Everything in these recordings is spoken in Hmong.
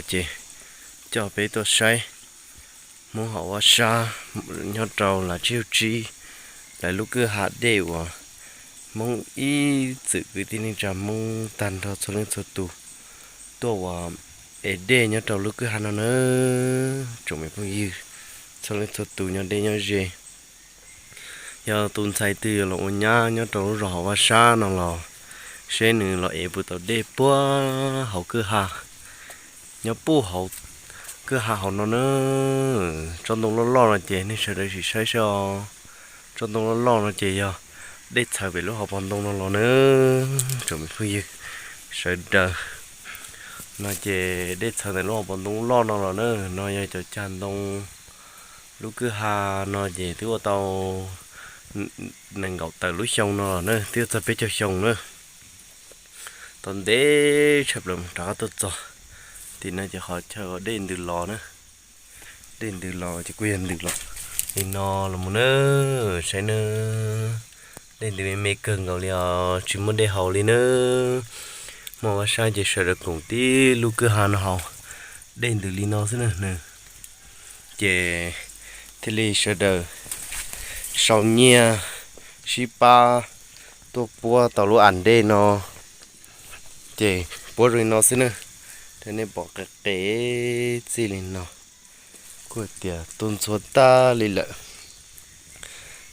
ces coj peb tuaj saib Hmoob hauv vaj sab nyob rau Lav Tsib Caug Tsib, lawv lub kwj ha dej uas Hmoob ib txwm kwv tij neej tsa Hmoob tag nrho txhua leej txhua tus tuaj ua ev dej nyob rau lub kwj ha no na. Tsoom me phooj ywg, txhua leej txhua tus nyob deb nyob ze, yog tus ntxhais twg yuav los ua nyab nyob rau lub zos hauv vaj sab no los seb nws los ev puas tau dej puag hauv kwj ha, nyob puag hauv kwj ha hauv no na. Tsob ntoo loj loj no ces nej sawv daws sim saib saib os. Tsob ntoo loj loj no ces yog dej txhawv pem lub hauv paus ntoo no los na. Tsoom me phooj ywg sawv daws, no ces dej txhawv ntawm lub hauv paus ntoo loj no los na. No yog cov cag ntoo. Lub kwj ha no ces twb ua tau nees nkaum tawm lub xyoo no los na, twb ua txog peb caug xyoo na. Tau ntev tshaj plaws rov qab tuaj txog. Tim no ces qhov chaw dej ntws los na, dej ntws los ces kuj yog ntws los li no los mus na. Saib na, dej ntws me me kawg nkaus li os, tsis muaj dej haus li na. Muaj vaj sab ces sawv daws koom tib lub kwj ha no haus, dej ntws li no xwb na. Ces thiaj li sawv daws sau nyiaj sib pab tuaj puab tau lub as dej no, ces puab zoo li no xwb na. Rau nej pom qe qe txij li no, kuj tias tuaj ntxhua tag li lawm.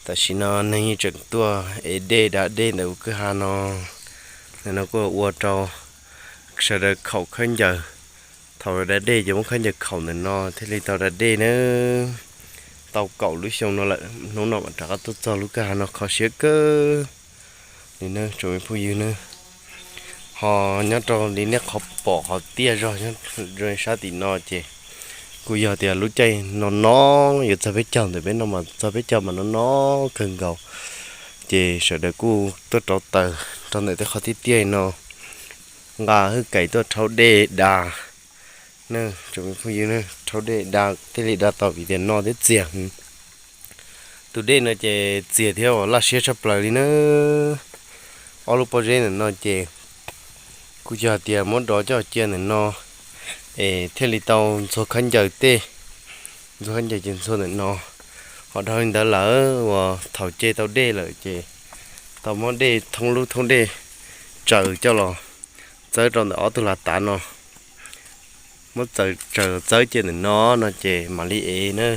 Tam sim no neeg yeej tseem tuaj ev dej da dej ntawm kwj ha no. Ntawm no kuj ua rau sawv daws khaum khaub ncaws. Thaum da dej ces muab khaub ncaws khaum ntawm no thiaj li tau da dej na. Tau kaum lub xyoo no lawm, hnub no mam rov qab tuaj txog lub kwj ha no kho siab kawg li na tsoom me phooj ywg na. Ho nyob rau li nej qhov pom qhov tiaj zog sab tim no ces kuj yog tias lub caij no no yuav txog peb caug ntawm peb no mas txog peb caug mas no no kawg nkaus. Ces sawv daws kuj tuaj rauv taws rau ntawm tej qhov tiaj tiaj no, nqa hwj kaim tuaj rhaub dej da. Tsoom me phooj ywg, rhaub dej da thiaj li da tau vim tias no thiab txias. Tus dej no ces txias thiab laj siab tshaj plaws li na. Ob lub pob zeb ntawm no ces kuj yog tias muab dov coj cia ntawm no es thiaj li tau ntxhua khaub ncaws tej, ntxhua khaub ncaws ces ntxhua ntawm no. Ho dhau li ntawd lawm uas thaum ce tau dej lawm ces tau muab dej thoob lub thoob dej tsaws coj los txawb rau ntawm ob tug lav tav no, muab tsaws tsaws txawb cia ntawm no no ces mam li ev na.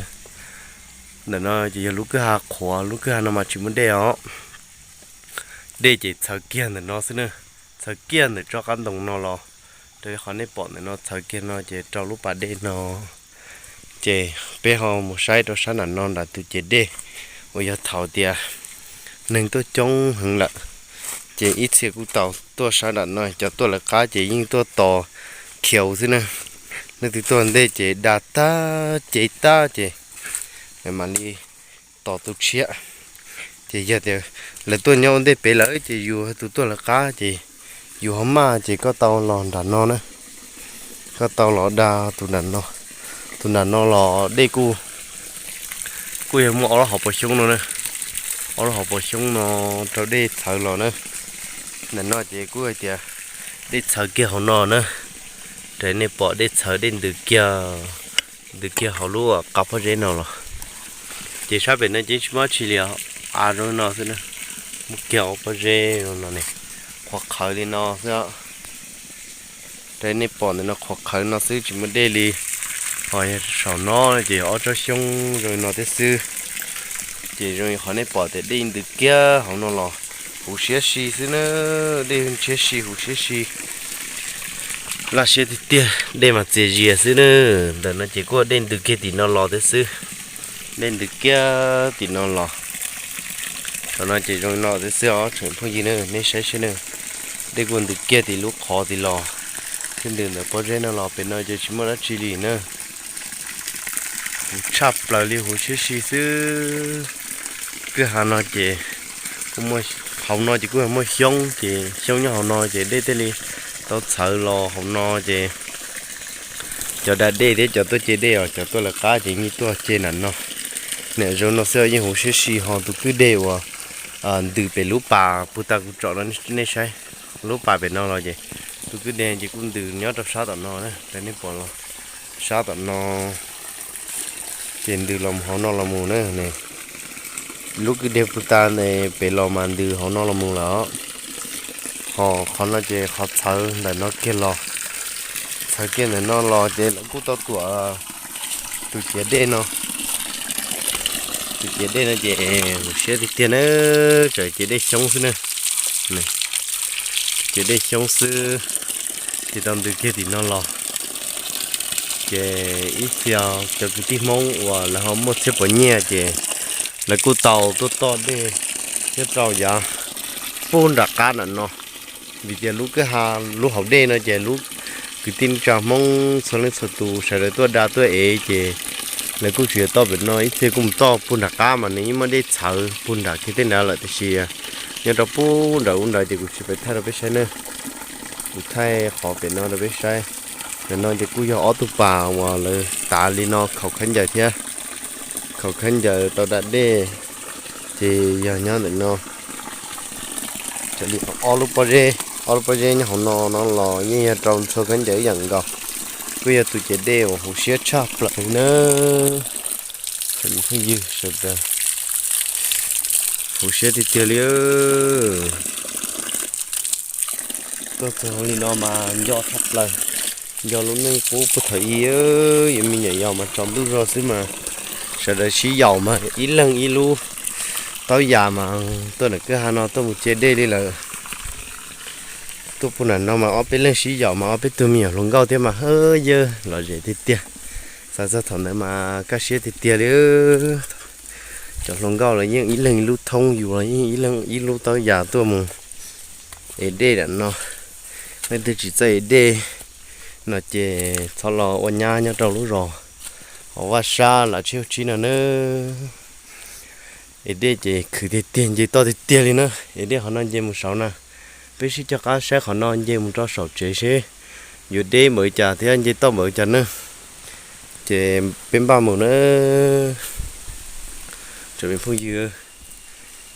Ntawm no ces yog lub kwj ha qhuav, lub kwj ha no mas tsis muaj dej os. Dej ces txhawv kiag ntawm no xwb na, txhawv kiag ntawm tsob qab ntoo no los rau qhov nej pom ntawm no txhawv kiag no ces rau lub pas dej no. Ces peb ho mus saib rau sab nram no nram tus ces dej uas yog thaum tias neeg tuaj coob heev lawm, ces ib txhia kuj tau tuaj sab nram no, cov tuaj lawv qab ces yeej tuaj tos khiaus xwb na. Leej twg tuaj ntej ces da tag cev tag ces mam li tos tu tshiab. Ces yog tias lawv tuaj nyob ua ntej pem lawm ces yus tus tuaj lawv qab ces yus ho maj ces koj tau los nram no na, koj tau los da tus nram no. Tus nram no los dej kuj, kuj yog muaj ob lub hauv paus xyoob no na, ob lub hauv paus xyoob no rau dej txhawv los na. Ntawm no ces kuj hais tias dej txhawv kiag hauv no na, raws nej pom dej txhawv dej ntws kiag, ntws kiag hauv lub qab pob zeb no los. Ces sab pem no ces tsis muaj dab tsi li, av zoo no xwb na, muaj kiag ob pob zeb zoo no ne, qhuav qhawv li no xwb. Raws nej pom ntawm no qhuav qhawv no xwb tsis muaj dej li. Ho yog saum no ces ob tsob xyoob zoo li no thiab xwb. Ces zoo li qhov nej pom tias dej ntws kiag hauv no los huv siab si xwb na, dej ntshiab si huv siab si. Laj siab tiag tiag, dej mas txias zias xwb na. Ntawm no ces kuj dej ntws kiag tim no los thiab xwb, dej ntws kiag tim no los. Saum no ces zoo li no thiab xwb os tsoom phooj ywg na, nej saib seb na, dej kuj ntws kiag tim lub qhov tim los, thiab ntws ntawm pob zeb no los pem no ces tsis muaj dab tsi li na. Huv tshaj plaws li huv siab si xwb. Kwj ha no ces kuj muaj, hauv no ces kuj muaj xyoob ces xyoob nyob hauv no ces dej thiaj li tau txhawv los hauv no ces cov da dej thiab cov tuaj ce dej os, cov tuaj lawv qab ces yeej tuaj ce nram no. Niam zoo no xwb yeej huv siab si ho tus kwj dej uas ntws pem lub pas puag ta kuv tsom no nej saib, lub pas pem no los ces Kwj deg ces kuj ntws nyob rau sab tom no na, raws nej pom los sab tom no ces ntws los hauv no los mus na. Lub kwj deg puag ta pem los mas ntws hauv no los mus lawm. Ho qhov no ces qhov txhawv ntawm no kiag los, txhawv kiag ntawm no los ces lawv kuj tau tuam tus ciav dej no. Tus ciav dej no ces huv siab tiag tiag na, tseem ciav dej xyoob xwb na. Ciav dej xyoob xwb, ces tau ntws kiag tim no los. Ces ib txhia cov kwv tij Hmoob uas lawv ho muaj txhiaj pos nyiaj ces lawv kuj tau tuaj toj dej nyob rau yav puag nram qab nram no. Vim tias lub kwj ha, lub hauv dej no ces lub kwv tij neej tsa Hmoob txhua leej txhua tus sawv daws tuaj da tuaj ev ces lawv kuj tsis yog toj pem no, ib txhia kuj mus toj puag nram qab mas nws yeej muaj dej txhawv puag nram kiag tej nrad lawm, tiam sis nyob rau puag nram ub nrad ces kuv tsis pais thaij rau peb saib na. Kuv thaij qhov pem no rau peb saib. Ntawm no ces kuj yog ob tug pas uas lawv tav li no khaum khaub ncaws thiab. Khaum khaub ncaws tau da dej ces yog nyob ntawm no. Raws li ob lub pob zeb, ob lub pob zeb nyob hauv no no los yeej yog rau ntxhua khaub ncaws ib yam nkaus. Kuj yog tus ciav dej uas huv siab tshaj plaws li na. Phooj ywg sawv daws, huv siab tiag tiag li. Tuaj txog li no mas nco tshaj plaws, nco lub neej qub puag thaum ub, yuav me nyuam yaus mas tsaus ntuj zog xwb mas sawv daws sib yaum mas ib leeg ib lub taub yas mas tuaj nram kwj ha no tuaj mus ce dej li lawm. Tuaj puag nram no mas ob peb leeg sib yaum mas ob peb tug me nyuam hluas nkauj thiab mas hawb yawg lom zem tiag tiag. Xav txog thaum ntawd mas kaj siab tiag tiag li. Cov hluas nkauj los yeej ib leeg ib lub thoob, yus los yeej ib leeg ib lub taub yas tuaj mus ev dej nram no. Leej twg tsis txawj ev dej no ces txhob los ua nyab nyob rau lub zos hauv vaj sab lav tsib hauv tsib no na. Ev dej ces khwv tiag tiag, nce toj tiag tiag li na. Ev dej qhov no nce mus saud na. Peb sib coj qab saib qhov no nce mus rau saum tsev seb yuav deb npaum li cas thiab nce toj npaum li cas na. Ces peb npaj mus na. Tsoom me phooj ywg,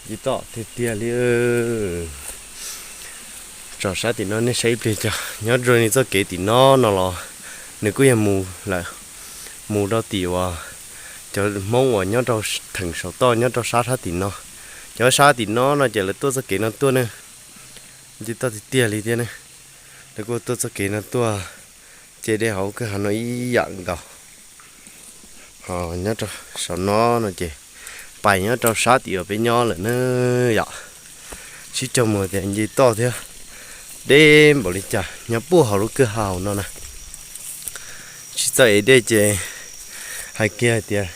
nce toj tiag tiag li. Tso sab tim no nej saib ib pliag cov nyob rau nws txoj kev tim no no los nws kuj yog mus lawm, mus rau tim uas cov Hmoob uas nyob rau theem saum toj nyob rau sab sab tim no. Cov sab tim no no ces lawv tuaj txoj kev no tuaj ne, nce toj tiag tiag li thiab ne. Lawv kuj tuaj txoj kev no tuaj, ces dej hauv kwj ha no ib yam nkaus. Ho nyob rau saum no no ces pais nyob rau sab tim uas peb nyob lawm na yom. Sib cog mus tias nce toj thiab deb npaum li cas nyob puag hauv lub kwj ha hauv no na. Tsis txawj ev dej ces hais kiag hais tias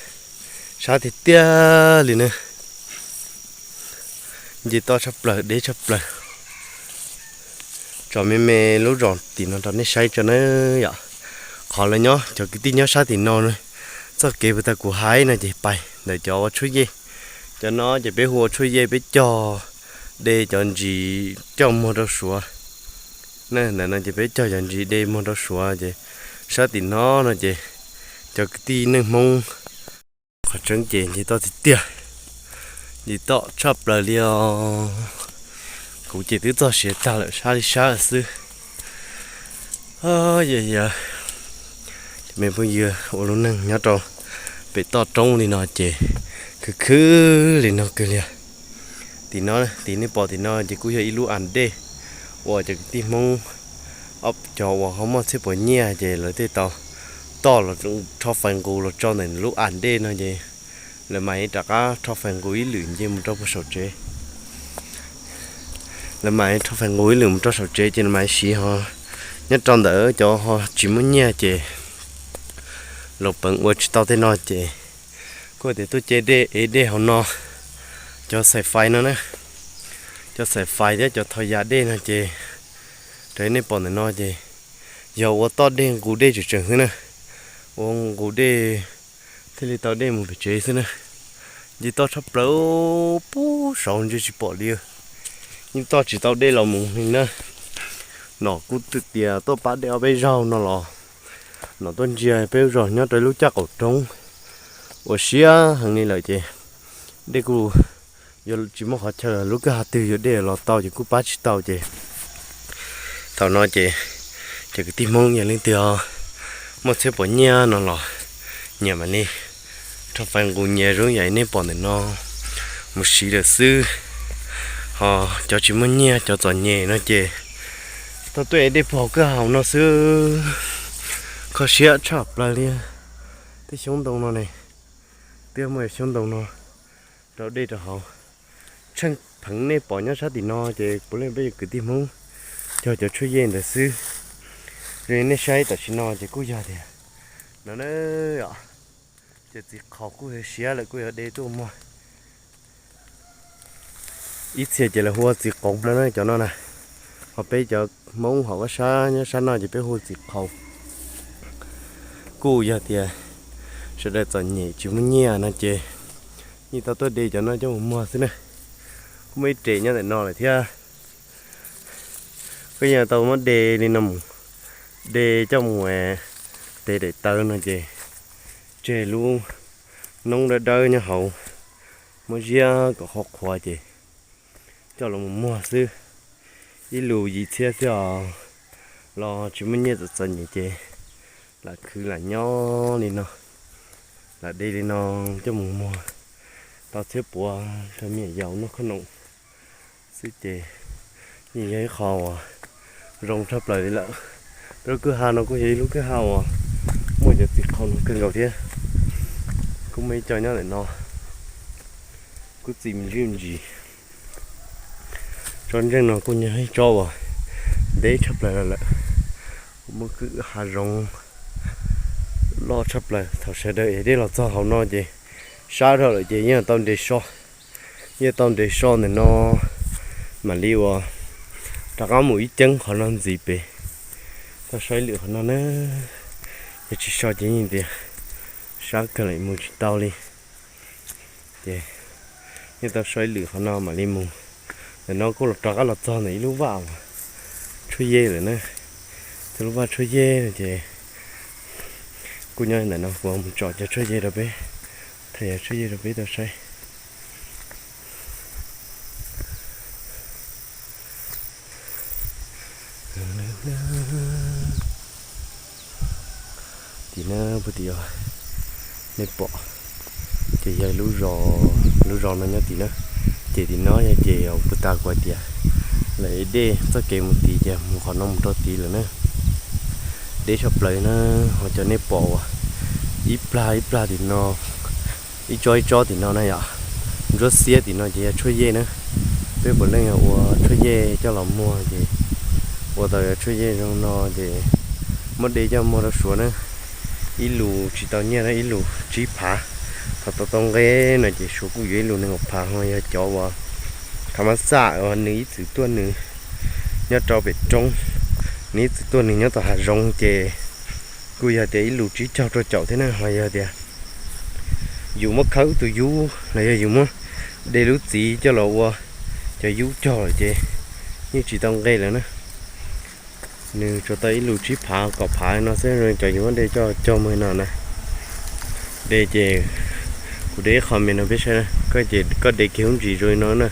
sab tiag tiag li na. Nce toj tshaj plaws, deb tshaj plaws. Tso me me lub zos tim no rau nej saib tso na yom. Qhov lawv nyob cov kwv tij nyob sab tim no, txoj kev puag ta kuv hais no ces pais ntawm cov ua tshuaj yej. Cov no ces peb hu ua tshuaj yej, peb cog de cov ntsis coj muag rau Suav. Ntawm no ces peb cog cov ntsis de muag rau Suav ces sab tim no no ces cov kwv tij neej Hmoob. Qhov tseeb ces nce toj tiag tiag, nce toj tshaj plaws li os. Kuv ces twb txog siav tag lawm, sab li sab xwb. Yog yog, cov me phooj ywg ua lub neej nyob rau pem toj roob li no ces khwv khwv li no kawg li. Tim no, tim nej pom tim no ces kuj yog ib lub as dej uas cov kwv tij Hmoob, cov uas ho muaj txhiaj puas nyiaj ces lawv thiaj tau toj los rho fais nqus los tso ntawm lub as dej no ces lawv mam rov qab rho fais nqus ib lwm nce mus rau puag saum tsev. Lawv mam rho fais nqus ib lwm mus rau saum tsev ces lawv mam siv ho nyob rau ntawd, cov ho tsis muaj nyiaj ces los peev ua tsis tau tej no ces kuj tias tuaj ce dej ev dej hauv no. Cov xaim fais no na, cov xaim fais thiab cov thov yas dej no ces raws nej pom ntawm no ces yog ua toj dej nqus dej tseem tseem xwb na, ua nqus dej thiaj li tau dej mus pem tsev xwb na. Nce toj tshaj plaws, puag saud ntsia tsis pom li. Yeej toj tsis tau dej los mus li na. Nom kuj twb tias tuaj pab dej ob peb zaug no los nom tuaj ntsia peb lub zos nyob rau lub caj qaum roob uas siab heev li lawm ces dej kuj yuav tsis muaj qhov chaw, lub kwj ha twg yuav dej los tau ces kuj pab tsis tau ces thaum no ces Ces kwv tij Hmoob yog leej twg muaj txhiab puas nyiaj no los nyias mam li rho fais nqus nyias zoo yam nej pom ntawm no mus siv lawm xwb. Ho cov tsis muaj nyiaj, cov txom nyem no ces tau tuaj ev dej puag kwj ha no xwb. Kho siab tshaj plaws li. Tej xyoob ntoo no ne, twb muaj xyoob ntoo no rau dej rau hauv. Tsheej pheev nej pom nyob sab tim no ces puav leej peb yog kwv tij Hmoob cog cov tshuaj yej ntawd xwb. Zoo nej saib tam sim no ces kuj yog tias no na, cov txiv qhaus kuj siav lawm, kuj yog de tuaj muag. Ib txhia ces lawv hu ua txiv qhaus no na, cov no na. Ho peb cov Hmoob hauv vaj sab nyob sab no ces peb hu txiv qhaus. Kuj yog tias sawv daws txom nyem tsis muaj nyiaj no ces yeej tau tuaj de cov no coj mus muag xwb na. Kuj muaj ib re nyob ntawm no lawm thiab. Koj yeej tau muab de li no mus, de coj mus tev daim tawv no ces tseg lub noob dawb dawb nyob hauv, muab ziab kom qhuav qhuav ces coj los mus muag xwb. Ib lus yim txhiab xwb os, los tsis muaj nyiaj txom txom nyem ces lam khwv lam nyob li no, lam de li no coj mus muag tau txhiab puav rau me nyuam yaus noj khob noom xwb ces yeej yog ib qho uas zoo tshaj plaws li lawm. Peb lub kwj ha no kuj yog ib lub kwj ha uas muaj cov txiv qhaus no kawg nkaus thiab. Kuj muaj ib co nyob ntawm no, kuj txi me ntsis me ntsis. Tsob ntseej no kuj yog ib tsob uas ntev tshaj plaws los lawm, kuj muaj kwj ha zoov loj tshaj plaws. Thaum sawv daws ev dej los txog hauv no ces sab dhau lawm ces yeej tau nres so, yeej tau nres so ntawm no mam li uas rov qab mus ib ceeb qhov no ntxiv pem. Tau so ib lwm qhov no na, yog tsis so ces yeej tias sab kawg lawm mus tsis tau li. Ces yeej tau so ib lwm qhov no mam li mus. Ntawm no kuj los rov qab los txog ntawm ib lub vaj uas tshuaj yej lawm na. Txog lub vaj tshuaj yej no ces kuj nyob ntawm no kuv mus tsom cov tshuaj yej rau peb, thaij cov tshuaj yej rau peb tau saib. Tim no puag tim nej pom ces yog lub zos, lub zos no nyob tim na. Ces tim no yog ces puag ta kuv hais tias lawv ev dej txoj kev mus tid ces mus qhov no mus rau tid lawm na. Deb tshaj plaws na, ho cov nej pom uas ib plag ib plag tim no, ib tsob ib tsob tim no na yom, ntsuab xiab tim no ces yog tshuaj yej na. Peb puav leej yog ua tshuaj yej coj los muag ces ua tau yog tshuaj yej zoo no ces muab de coj muag rau Suav na. Ib lus tsis tau nyiaj na, ib lus tsib phav. Thaum tau tau nqe no ces Suav kuj yuav ib lus nees nkaum phav, ho yog cov uas thav mas xaj uas nws ib txwm tuaj nws nyob rau pem roob, nws ib txwm tuaj nws nyob tom hav zoov ces kuj yog tias ib lus tsib caug rau caum thiab na. Ho yog tias yus muab khawb tus yub los yog yus muab de lub txiv coj los ua cov yub cog lawm ces yeej tsis tau nqe lawm na. Nws tsuas tau ib lus tsib phav kaum phav no xwb, cov yus muab de coj cog muag no na. De ces kuv de ib qho me no peb saib na, koj ces koj de kiag hub ntsis zoo li no na.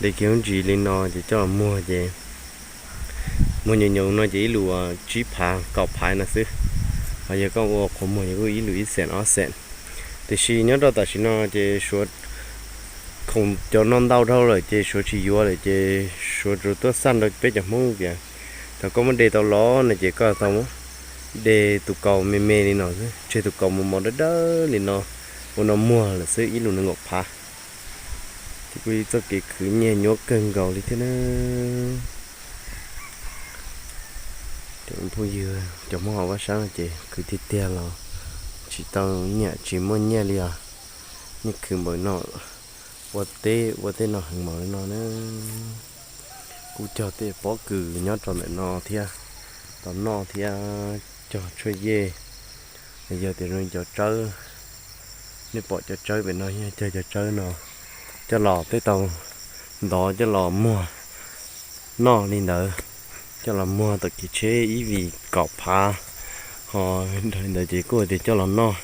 De kiag hub ntsis li no ces coj los muag ces muag nyoos nyoos no ces ib lus tsib phav kaum phav no xwb. Ho yog koj ua qhuav muag ces kuj ib lus ib xees ob xees. Tiam sis nyob rau tam sim no ces Suav khoom cov no ntau dhau lawm ces Suav tsis yuav lawm ces Suav tsuas tuaj xaj rau peb cov Hmoob tias thaum koj muab de tau los no ces koj tau muab de tus kaus me me li no xwb, tseg tus kaus mos mos dawb dawb li no ua no muag lawm xwb, ib lus nees nkaum phav. Ces kuj yog txoj kev khwv nyiaj nyuaj kawg nkaus li thiab na. Cov phooj ywg, cov Hmoob hauv vaj sab no ces khwv tiag tiag los tsis tau nyiaj, tsis muaj nyiaj li os. Nyiaj khwv npaum no, ua teb ua tej no heev npaum li no na. Kuj cog tej pob kws nyob rau ntawm no thiab, tau noj thiab, cog tshuaj yej. Yog tias zoo cov tsawb, nej pom cov tsawb pem no yog cog cov tsawb no coj los tej tau ntov coj los muag noj li ntawd, coj los muag tom kev tsheb ib vim kaum phav, ho dhau li ntawd ces kuj tias coj los noj.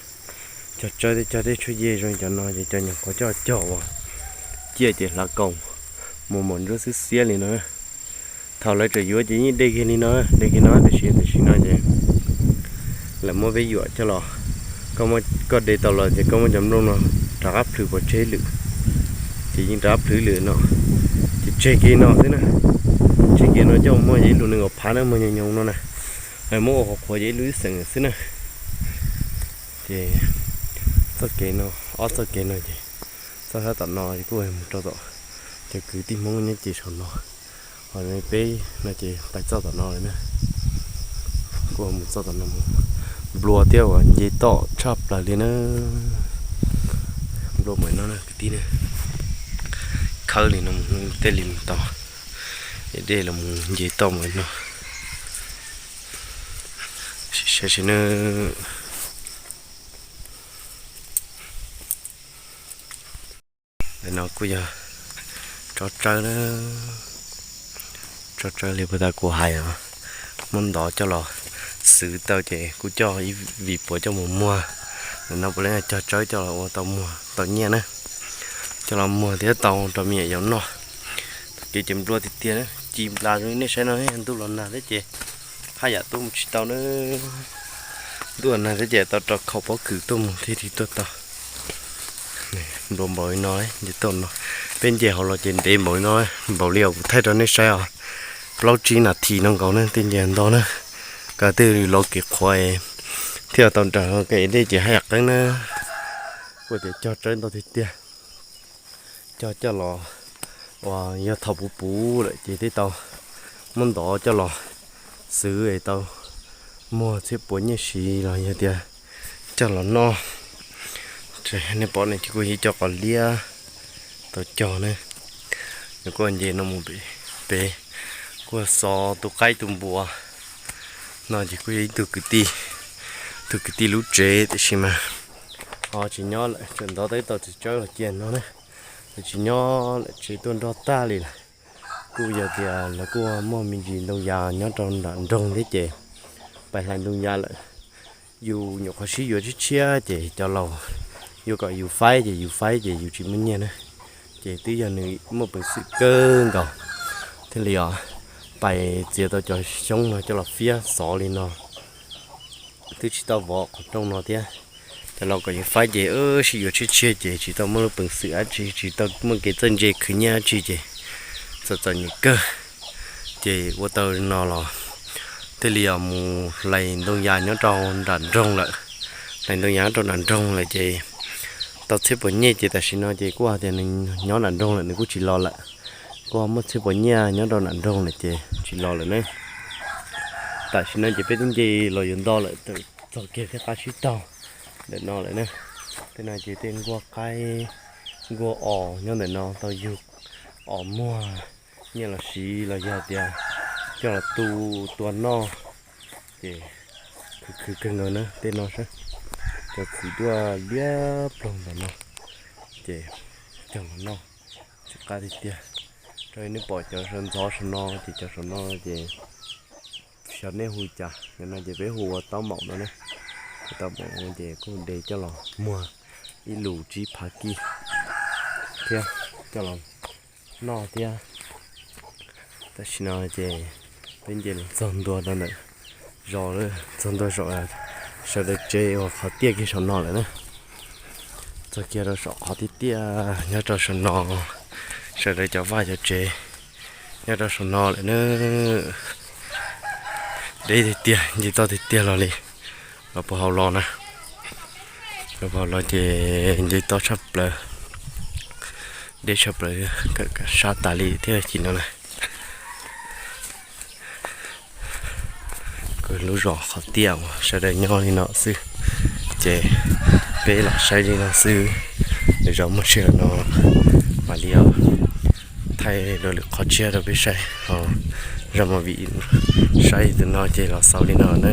Cog tsawb tej cog tej tshuaj yej zoo cov no ces cov nyuam qhuav coj cog uas ciaj ces hlav kaus mos mos ntsuab xiab xiab li no. Thaum lawv tseem yuav ces yeej de kiag li no, de kiag no, tiam sis tam sim no ces lawv muab peb yuam coj los. Koj de tau los ces koj muab cov nplooj no rov qab plhws pov tseg lwm, ces yeej rov qab plhws lwm no, ces tseg kiag no xwb na. Tseg kiag no coj mus muag ces ib lub nees nkaum phav na, muag nyoos nyoos no na. Muab ua qhuav qhuav ces ib lub ib xeem xwb na. Ces txoj kev no, ob txoj kev no ces txoj sab tom no kuj mus rau tom cov kwv tij Hmoob nyob ces saum no, ho peb no ces pais txoj tom no lawm na. Kuj mus txoj tom no mus, nplua thiab uas nce toj tshaj plaws li na. Nplua npaum no na kwv tij na, khawb li no mus tej li mus tau, es dej los mus nce toj npaum no. Saib seb na. Ntawm no kuj yog tsob tsawb na, tsob tsawb li puag ta kuv hais os, muab ntov coj los xwv tau ces kuj coj ib vim puav coj mus muag. Ntawm no puav leej cog tsawb coj los ua tau muag tau nyiaj na, coj los muag thiab tau rau me nyuam yaus noj. Kev ces nplua tiag tiag na, ci nplas zoo li nej saib no, ntuj los nag thiab ces haj yam tuaj mus tsis tau na. Ntuj los nag thiab ces tau rau khau pob kws tuaj mus thiaj li tuaj tau. Nplua npaum li no, nce toj no, peb nce hauv los ces ntev npaum li no, npaum li uas kuv thaij rau nej saib os. Plaub tsib nas this no nkaus na, tej nce ntau na, kav tej lus los kev qhuav thiaj tau nram kev dej ces haj yam qeeb na. Kuj tias cog tsawb ntau tiag tiag, cog coj los uas yog thaum puv puv lawm ces thiaj tau muab ntov coj los xwv es tau muag txhiab puas nyiaj siv los yog tias coj los noj. Nej pom ne ces kuj yog ib co qos liab tau cog na. Nws kuj nce no mus pem, kuj xov tus qaib tus npua no ces kuj yog ib tug kwv tij, tus kwv tij lub tsev tiam sis mas ho tsis nyob lawm, tseem ntov tau ib tog txiv tsawb los cia no na. Lawv tsis nyob lawm, tsev tuaj nrog tag li lawm. Kuj yog tias lawv kuj muaj me ntsis ntoo yas nyob rau nram nroog thiab ces pais hlais ntoo yas lawm. Yus nyuam qhuav sib yuav tshiab tshiab ces cov laus yuav kom yus faib ces yus faib ces yus tsis muaj nyiaj na. Ces twb yog nws muaj peev xwm kawg nkaus thiaj li os pais txiav tau cov xyoob no coj los fiab xov li no. Twb tsis tau vov qhov rooj no thiab. Cov laus kom yus faib ces sib yuav tshiab tshiab ces tsis tau muaj lub peev xwm dab tsi, tsis tau muaj kev txawj ntse khwv nyiaj dab tsi ces txom txom nyem kawg. Ces ua tau no los thiaj li os mus hlais ntoo yas nyob rau nram nroog lawm. Hlais ntoo yas nyob rau nram nroog lawm ces tau txhiab puas nyiaj ces tam sim no ces kuj hais tias nws nyob nram nroog lawm nws kuj tsis los lawm. Kuj muaj txhiab puas nyiaj nyob rau nram nroog lawm ces tsis los lawm ne. Tam sim no ces peb twb nce los yuav nto lawm, txog kiag thiab qab sib taug ntawm no lawm na. Tej no ces tej nkuaj qaib nkuaj os nyob ntawm no tau yug os muag nyiaj los siv los yog tias coj los tu tua noj. Ces khwv khwv kawg nkaus na tej no saib, cov khwv duaj liab ploog ntawm no ces cog los noj tsis qab tiag tiag. Raws li nej pom cov ntxhov saum no ces cov saum no ces xyov nej hu cas, ntawm no ces peb hu ua taub maum no ne. Taub maum ces kuj de coj los muag ib lus tsib phav kij thiab coj los noj thiab. Tam sim no ces peb nce los txog ntua rau ntawm zos, txog ntua zos sawv daws tsev uas qhov tiaj kiag saum no lawm na. Txog kiag rau saum qhov tiaj tiaj nyob rau saum no, sawv daws cov vaj cov tsev nyob rau saum no lawm na. Deb tiag tiag, nce toj tiag tiag los li, los puag hauv los na. Los puag hauv los ces nce toj tshaj plaws, deb tshaj plaws, sab tas li thiab chim no na. Kuv lub zos qhov tiaj uas sawv daws nyob li no xwb, ces peb los saib li no xwb. Lwm zaus muaj sij hawm no mam li os thaij dua lwm qhov tshiab rau peb saib, ho zaj movie saib tus no ces los xaus li no na.